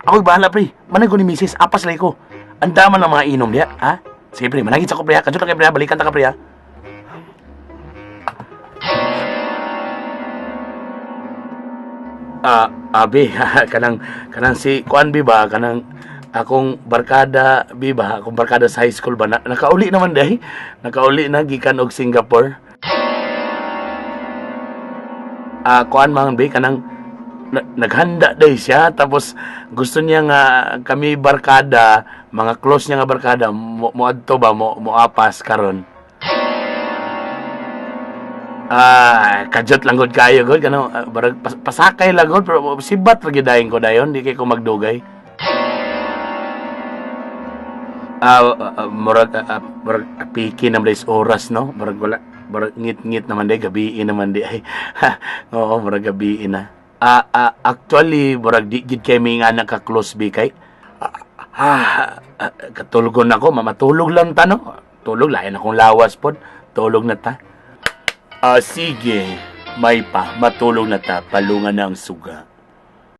Ako'y bahala, pre. Manay ko ni misis, apas lay ko. Ang dama ng mga inom diya, ha? Sige, pre, managit sa ko, pre, ha? Kadyo na kay pre, ha? Balikan ta ka, pre, ha? Ah, abi, kanang kanang si Kuan bi ba, kanang akong barkada bi ba, akong barkada sa high school ba, nakauli naman day. Nakauli na gikan og Singapore. Ah, kuan man bi, kanang naghanda day siya, tapos gusto niya nga kami barkada, mga close niya nga barkada mo, moadto ba, mo moapas karon. Ah, kajot lang gud kayo gud kanang barag pasakay lang gud, pero sibat ra gyud dayon ko dayon, di kay ko magdugay. Ah, murag piki na man oras, no? Murag wala, murag ngit-ngit naman day, gabi naman di ay. Oo, murag gabi na. Ah, actually murag di gid kay mi nga naka close bi kay. Katulgon ako, mamatulog lang ta, no. Tulog lain akong lawas pod. Tulog na ta. Ah, sige. May pa, matulog na ta, palungan na ang suga.